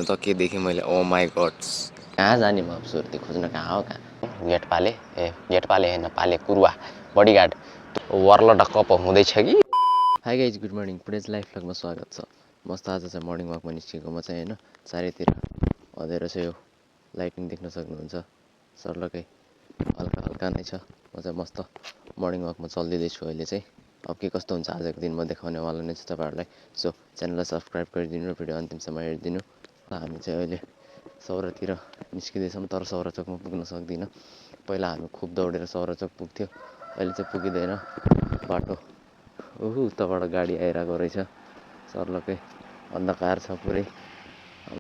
त के देखेँ मैले, ओ माई गड्स। कहाँ जाने म अब सुर्ती खोज्न, कहाँ हो कहाँ। गेट पाले होइन पाले कुरुवा बडीगार्ड वर्ल ढक्क हुँदैछ कि। Hi guys, good morning. Today's life भ्लगमा स्वागत छ। मस्त आज चाहिँ मर्निङ वाकमा निस्केको म चाहिँ होइन। चारैतिर अँधेरो छ, यो लाइटिङ देख्न सक्नुहुन्छ। सर्लकै हल्का हल्का नै छ। म चाहिँ मस्त मर्निङ वाकमा चल्दिँदैछु अहिले चाहिँ। अब के कस्तो हुन्छ आजको दिन म देखाउनेवाला नै छु तपाईँहरूलाई। सो च्यानललाई सब्सक्राइब गरिदिनु र भिडियो अन्तिमसम्म हेरिदिनु। हामी चाहिँ अहिले सौरातिर निस्किँदैछौँ, तर सौरा चोकमा पुग्न सक्दिनँ। पहिला हामी खुब दौडेर सौरा चोक पुग्थ्यो, अहिले चाहिँ पुगिँदैन बाटो। उताबाट गाडी आइरहेको रहेछ, सर्लकै अन्धकार छ पुरै।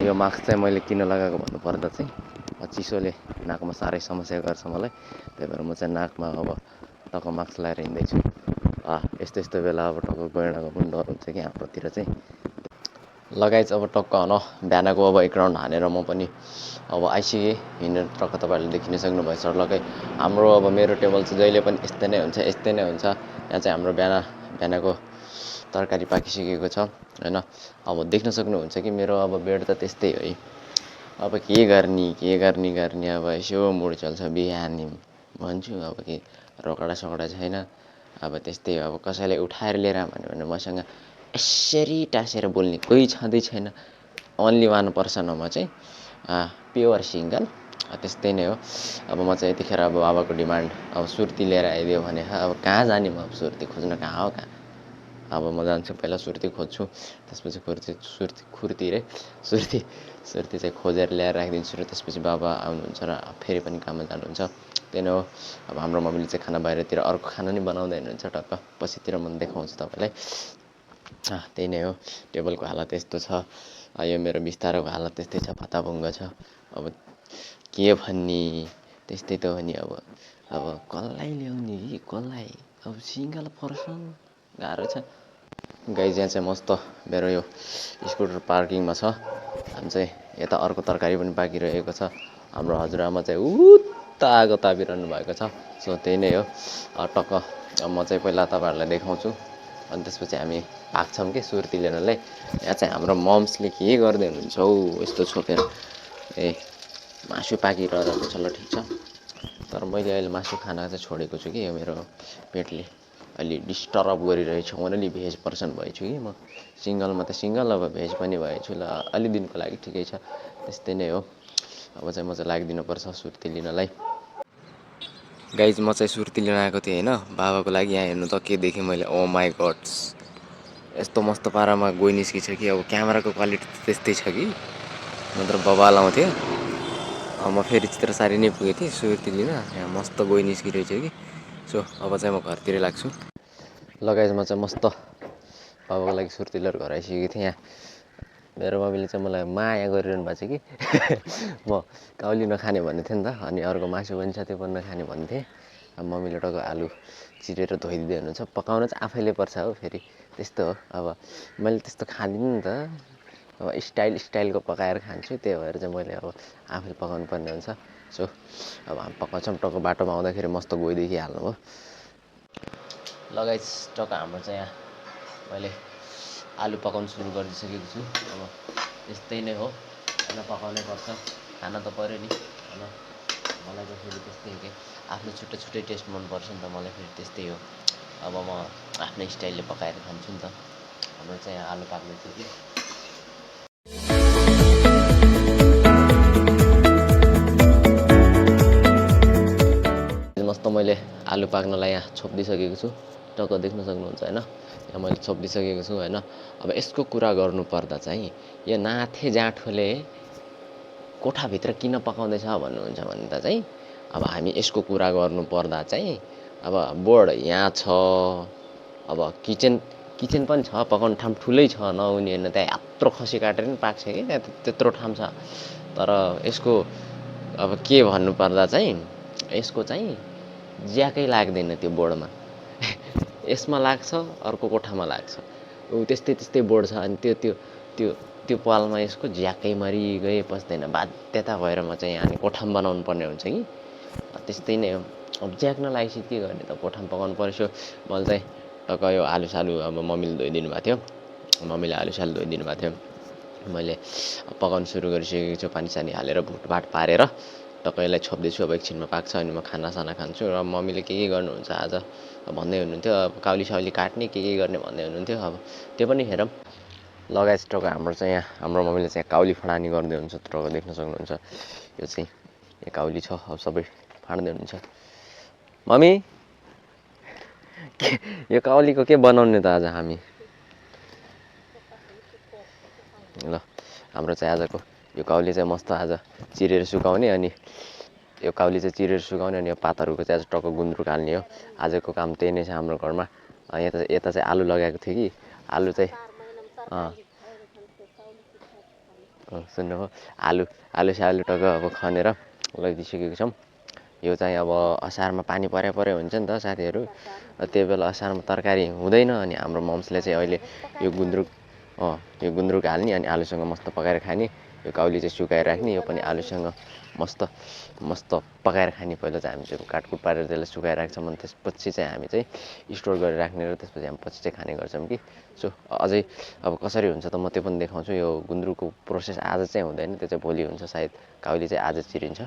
यो मास्क चाहिँ मैले किन लगाएको भन्नुपर्दा चाहिँ चिसोले नाकमा साह्रै समस्या गर्छ मलाई, त्यही भएर म चाहिँ नाकमा अब टक्क मास्क लगाएर हिँड्दैछु। यस्तो यस्तो बेला अब टक्क गैँडाको पनि डर हुन्छ कि हाम्रोतिर चाहिँ। लगाइज अब टक्क बिहानको अब एक राउन्ड हानेर म पनि अब आइसकेँ। हिँडेर टक्क तपाईँहरूले देखिन सक्नुभयो सर्लकै। हाम्रो अब मेरो टेबल चाहिँ जहिले पनि यस्तै नै हुन्छ। यहाँ चाहिँ हाम्रो बिहानको तरकारी पाकिसकेको छ होइन। अब देख्न सक्नुहुन्छ कि मेरो अब बेड त त्यस्तै हो है। अब के गर्ने अब यसो मुड चल्छ बिहानी भन्छु। अब के रोकडा सोकडा छैन, अब त्यस्तै हो। अब कसैलाई उठाएर लिएर भन्यो भने मसँग यसरी टाँसेर बोल्ने कोही छँदै छैन। ओन्ली वान पर्सन हो म चाहिँ, प्योर सिङ्गल। त्यस्तै नै हो। अब म चाहिँ यतिखेर अब बाबाको डिमान्ड अब सुर्ती लिएर आइदियो भने अब कहाँ जाने म अब सुर्ती खोज्न, कहाँ हो कहाँ। अब म जान्छु, पहिला सुर्ती खोज्छु, त्यसपछि सुर्ती चाहिँ खोजेर ल्याएर राखिदिन्छु र त्यसपछि बाबा आउनुहुन्छ र फेरि पनि काममा जानुहुन्छ। त्यही नै हो। अब हाम्रो मम्मीले चाहिँ खाना बाहिरतिर अर्को खाना नि बनाउँदै हुनुहुन्छ टक्क पछितिर म देखाउँछु तपाईँलाई। त्यही नै हो। टेबलको हालत यस्तो छ, यो मेरो बिस्तारोको हालत त्यस्तै छ, फताभुङ्ग छ। अब के भन्ने, त्यस्तै त हो नि। अब कसलाई ल्याउने कि कसलाई, अब सिङ्गल पर्सन गाह्रो छ। गाइज यहाँ चाहिँ मस्त मेरो यो स्कुटर पार्किङमा छ। हामी चाहिँ यता अर्को तरकारी पनि पाकिरहेको छ। हाम्रो हजुरआमा चाहिँ उता आगो तापिरहनु भएको छ। सो त्यही नै हो। टक्क म चाहिँ पहिला तपाईँहरूलाई देखाउँछु, अनि त्यसपछि हामी भाग्छौँ कि सुर्ती लिनलाई। यहाँ चाहिँ हाम्रो मम्सले के गर्दै हुनुहुन्छ हौ, यस्तो छोपेर। मासु पाकिरहेको छ, ल ठिक छ। तर मैले अहिले मासु खाना चाहिँ छोडेको छु कि यो मेरो पेटले अलि डिस्टर्ब गरिरहेछ। म अलि भेज पर्सन भएछु कि म। सिङ्गलमा त सिङ्गल, अब भेज पनि भएछु। ल अलि दिनको लागि ठिकै छ, त्यस्तै नै हो। अब चाहिँ म चाहिँ लाग्दिनुपर्छ सुर्ती लिनलाई। गाइज म चाहिँ सुर्ती लिन आएको थिएँ होइन, बाबाको लागि। यहाँ हेर्नु त के देखेँ मैले, ओ माई गड्स। यस्तो मस्त पारामा गइ निस्किन्छ कि अब क्यामेराको क्वालिटी त्यस्तै छ कि नत्र बबाल आउँथ्यो। म फेरि चित्रसारी नै पुगेको थिएँ सुर्ती लिन। यहाँ मस्त गइ निस्किरहेछ कि। सो अब चाहिँ म घरतिर लाग्छु। लगाइज म चाहिँ मस्त बाबाको लागि सुर्ती लिएर घर आइसकेको थिएँ। यहाँ मेरो मम्मीले चाहिँ मलाई माया गरिरहनु भएको छ कि म काउली नखाने भन्ने थिएँ नि त, अनि अर्को मासु पनि छ त्यो पनि नखाने भन्ने थिएँ। अब मम्मीले टक्क आलु चिरेर धोइदिँदै हुनुहुन्छ। पकाउन चाहिँ आफैले पर्छ हो, फेरि त्यस्तो हो। अब मैले त्यस्तो खाँदिनँ नि त, अब स्टाइलको पकाएर खान्छु, त्यही भएर चाहिँ मैले अब आफैले पकाउनु पर्ने हुन्छ। सो अब हामी पकाउँछौँ। टक्क बाटोमा आउँदाखेरि मस्त गइ देखिहाल्नु भयो। लगाइज टक्क हाम्रो चाहिँ यहाँ मैले आलु पकाउनु सुरु गरिदिइसकेको छु। अब त्यस्तै नै हो, खाना पकाउनै पर्छ, खाना त पऱ्यो नि होइन। मलाई त फेरि त्यस्तै हो कि आफ्नो छुट्टै टेस्ट मनपर्छ नि त मलाई, फेरि त्यस्तै हो। अब म आफ्नै स्टाइलले पकाएर खान्छु नि त। हाम्रो चाहिँ यहाँ आलु पाक्दैछ कि। मस्त मैले आलु पाक्नलाई यहाँ छोपिदिइसकेको छु, टक्क देख्न सक्नुहुन्छ होइन। यहाँ मैले छोपिदिइसकेको छु होइन। अब यसको कुरा गर्नुपर्दा चाहिँ यो नाथे जाँठोले कोठाभित्र किन पकाउँदैछ भन्नुहुन्छ भने त चाहिँ अब हामी यसको कुरा गर्नुपर्दा चाहिँ अब बोर्ड यहाँ छ, अब किचन पनि छ, पकाउने ठाउँ ठुलै छ, नहुने होइन। त्यहाँ यत्रो खसी काटेर पनि पाक्छ कि त्यहाँ त्यत्रो ठाउँ छ। तर यसको अब के भन्नुपर्दा चाहिँ यसको चाहिँ ज्याकै लाग्दैन त्यो बोर्डमा यसमा लाग्छ, अर्को कोठामा लाग्छ। त्यस्तै बोर्ड छ, अनि त्यो पालमा यसको ज्याकै मरि गए पस्दैन। बाध्यता भएर म चाहिँ यहाँ कोठामा बनाउनु पर्ने हुन्छ कि। त्यस्तै नै हो। अब ज्याक नलागेपछि के गर्ने त, कोठामा पकाउनु पर्छ। मैले चाहिँ टक्क यो आलु सालु अब मम्मीले धोइदिनु भएको थियो। मैले पकाउन सुरु गरिसकेको छु। पानी-सानी हालेर भुटभाट पारेर टक्क यसलाई छोप्दैछु। अब एकछिनमा पाक्छ अनि म खानासाना खान्छु। र मम्मीले के गर्नुहुन्छ आज भन्दै हुनुहुन्थ्यो। अब काउली-साउली काट्ने के गर्ने भन्दै हुनुहुन्थ्यो। अब त्यो पनि हेरौँ। ल गाइस, टक्क हाम्रो चाहिँ यहाँ हाम्रो मम्मीले चाहिँ काउली फडानी गर्दै हुनुहुन्छ। टक्क देख्न सक्नुहुन्छ। यो चाहिँ यो काउली छ। अब सबै फाड्दै हुनुहुन्छ। मम्मी यो काउलीको के बनाउने त आज हामी? ल हाम्रो चाहिँ आजको यो काउली चाहिँ मस्त आज चिरेर सुकाउने अनि यो काउली चाहिँ चिरेर सुकाउने अनि यो पातहरूको चाहिँ आज टक्क गुन्द्रुक हाल्ने हो। आजको काम त्यही नै छ हाम्रो घरमा। यता चाहिँ आलु लगाएको थियो कि आलु चाहिँ सुन्नुभयो आलु टक्क अब खनेर लगिदिइसकेको छौँ। यो चाहिँ अब असारमा पानी परे हुन्छ नि त साथीहरू। त्यो बेला असारमा तरकारी हुँदैन अनि हाम्रो मम्सले चाहिँ अहिले यो गुन्द्रुक हाल्ने अनि आलुसँग मस्त पकाएर खाने। यो काउली चाहिँ सुकाएर राख्ने। यो पनि आलुसँग मस्त पकाएर खाने। पहिला चाहिँ हामी चाहिँ काटकुट पारेर त्यसलाई सुकाएर राख्छौँ अनि त्यसपछि चाहिँ हामी चाहिँ स्टोर गरेर राख्ने र त्यसपछि हामी पछि चाहिँ खाने गर्छौँ कि। सो अझै अब कसरी हुन्छ त म त्यो पनि देखाउँछु। यो गुन्द्रुकको प्रोसेस आज चाहिँ हुँदैन, त्यो चाहिँ भोलि हुन्छ सायद। काउली चाहिँ आज चिरिन्छ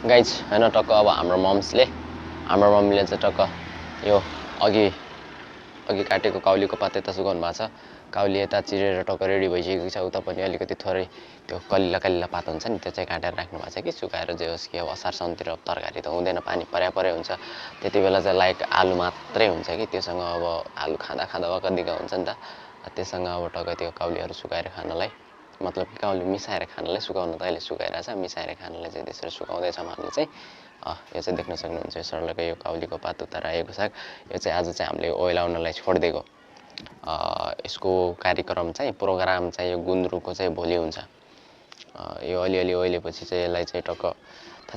गाइज होइन। टक्क अब हाम्रो मम्मीले चाहिँ टक्क यो अघि काटेको काउलीको पात यता सुकाउनु भएको छ। काउली यता चिरेर टक्क रेडी भइसकेको छ। उता पनि अलिकति थोरै त्यो कलिला पात हुन्छ नि त्यो चाहिँ काटेर राख्नु भएको छ कि सुकाएर जे होस् कि अब असार साउनतिर तरकारी त हुँदैन, पानी परे हुन्छ। त्यति बेला चाहिँ लाइक आलु मात्रै हुन्छ कि त्योसँग अब आलु खाँदा वकदिका हुन्छ नि त। त्योसँग अब टक्क त्यो काउलीहरू सुकाएर खानलाई मतलब कि काउली मिसाएर खानलाई सुकाउन त अहिले सुकाइरहेछ, मिसाएर खानलाई चाहिँ त्यसरी सुकाउँदैछौँ हामीले चाहिँ। यो चाहिँ देख्न सक्नुहुन्छ यो सरलको यो काउलीको पात उता रायोको साग। यो चाहिँ आज चाहिँ हामीले ओइलाउनलाई छोडिदिएको। यसको प्रोग्राम चाहिँ यो गुन्द्रुकको चाहिँ भोलि हुन्छ। यो अलिअलि ओइलेपछि चाहिँ यसलाई चाहिँ टक्क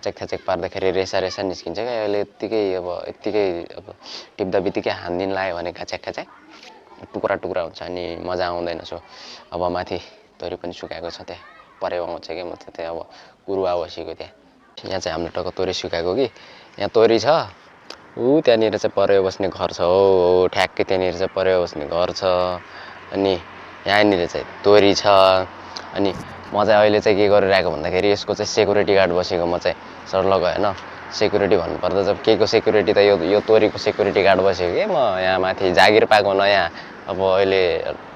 थ्याचेक पार्दाखेरि रेसा निस्किन्छ क्या। यसले यत्तिकै अब टिप्दा बित्तिकै हान्दिन लाग्यो भने घ्याच्याक टुक्रा हुन्छ अनि मजा आउँदैन। सो अब माथि तोरी पनि सुकाएको छ, त्यहाँ परेवा आउँछ क्या। म त त्यहाँ अब कुरुवा बसेको यहाँ चाहिँ हामीले टक्क तोरी सुकाएको कि यहाँ तोरी छ। त्यहाँनिर चाहिँ परेवा बस्ने घर छ। हो ठ्याक्कै त्यहाँनिर चाहिँ परेवा बस्ने घर छ अनि यहाँनिर चाहिँ तोरी छ। अनि म चाहिँ अहिले चाहिँ के गरिरहेको भन्दाखेरि यसको चाहिँ सेक्युरिटी गार्ड बसेको म चाहिँ सरलग होइन। सेक्युरिटी भन्नुपर्दा चाहिँ के को सेक्युरिटी त यो तोरीको सेक्युरिटी गार्ड बसेको कि म यहाँ माथि जागिर पाएको नयाँ। अब अहिले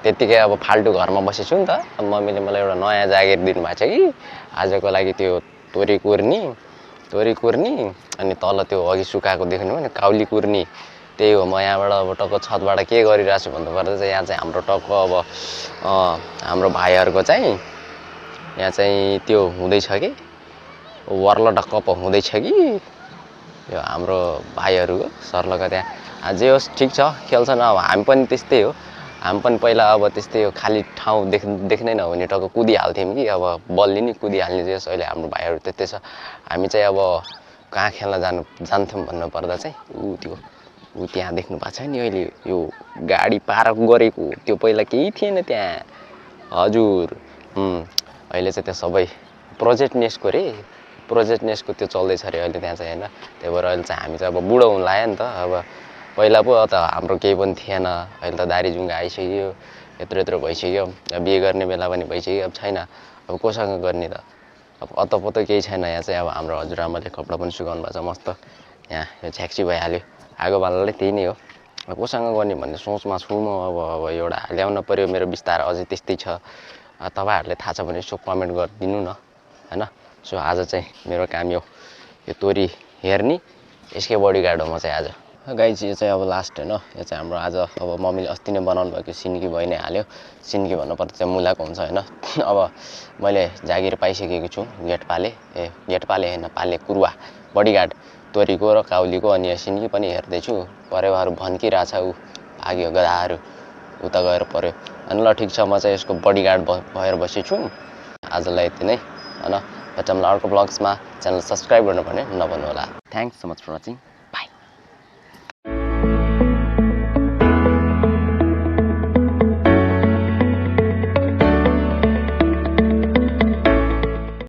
त्यत्तिकै अब फाल्टु घरमा बसेछु नि त। अब मम्मीले मलाई एउटा नयाँ जागिर दिनुभएको छ कि आजको लागि। त्यो तोरी कुर्नी अनि तल त्यो अघि सुकाएको देख्नु भने काउली कुर्नी, त्यही हो। म यहाँबाट अब टक्क छतबाट के गरिरहेको छु भन्नुपर्दा चाहिँ यहाँ चाहिँ हाम्रो टक्क अब हाम्रो भाइहरूको चाहिँ यहाँ चाहिँ त्यो हुँदैछ कि वर्ल्ड कप हुँदैछ कि यो हाम्रो भाइहरूको सरलका त्यहाँ। जे होस् ठिक छ, खेल्छन्। अब हामी पनि त्यस्तै हो। हामी पनि पहिला अब त्यस्तै हो, खाली ठाउँ देख्नै नहुने टक्क कुदिहाल्थ्यौँ कि अब बल्ली नि कुदिहाल्ने। जे होस् अहिले हाम्रो भाइहरू त्यस्तै छ। हामी चाहिँ अब कहाँ खेल्न जान्थ्यौँ भन्नुपर्दा चाहिँ ऊ त्यहाँ देख्नु भएको छ नि अहिले यो गाडी पार्क गरेको, त्यो पहिला केही थिएन त्यहाँ हजुर। अहिले चाहिँ त्यो सबै प्रोजेक्ट नेसको त्यो चल्दैछ अरे अहिले त्यहाँ चाहिँ होइन। त्यही भएर अहिले चाहिँ हामी चाहिँ अब बुढो हुन लाग्यो नि त। अब पहिला पो त हाम्रो केही पनि थिएन, अहिले त दारी जुङ्गा आइसक्यो, यत्रो भइसक्यो। बिहे गर्ने बेला पनि भइसक्यो। अब छैन, अब कोसँग गर्ने त। अब अत्तपत्त केही छैन। यहाँ चाहिँ अब हाम्रो हजुरआमाले कपडा पनि सुकाउनु भएको छ मस्त। यहाँ यो झ्याक्सी भइहाल्यो, आगो बाल्नलाई त्यही नै हो। अब कोसँग गर्ने भन्ने सोचमा छु म। अब एउटा ल्याउन पऱ्यो, मेरो बिस्तार अझै त्यस्तै छ। तपाईँहरूले थाहा छ भने यसो कमेन्ट गरिदिनु न होइन। सो आज चाहिँ मेरो काम यो तोरी हेर्ने, यसकै बडीगार्ड हो म चाहिँ आज। गाइज यो चाहिँ अब लास्ट होइन। यो चाहिँ हाम्रो आज अब मम्मीले अस्ति नै बनाउनु भएको सिन्की भइ नै हाल्यो। सिन्की भन्नुपर्दा चाहिँ मुलाको हुन्छ होइन। अब मैले जागिर पाइसकेको छु, गेट पाले होइन पाले कुरुवा बडीगार्ड तोरीको र काउलीको। अनि यहाँ सिन्की पनि हेर्दैछु, परेवाहरू भन्किरहेछ। भाग्यो गधाहरू उता गएर पर्यो। अनि ल ठिक छ, म चाहिँ यसको बडीगार्ड भएर बसेछु। आजलाई यति नै होइन। भेटौँला अर्को ब्लग्समा। च्यानल सब्सक्राइब गर्नु भने नभन्नु होला। Thanks so much for watching.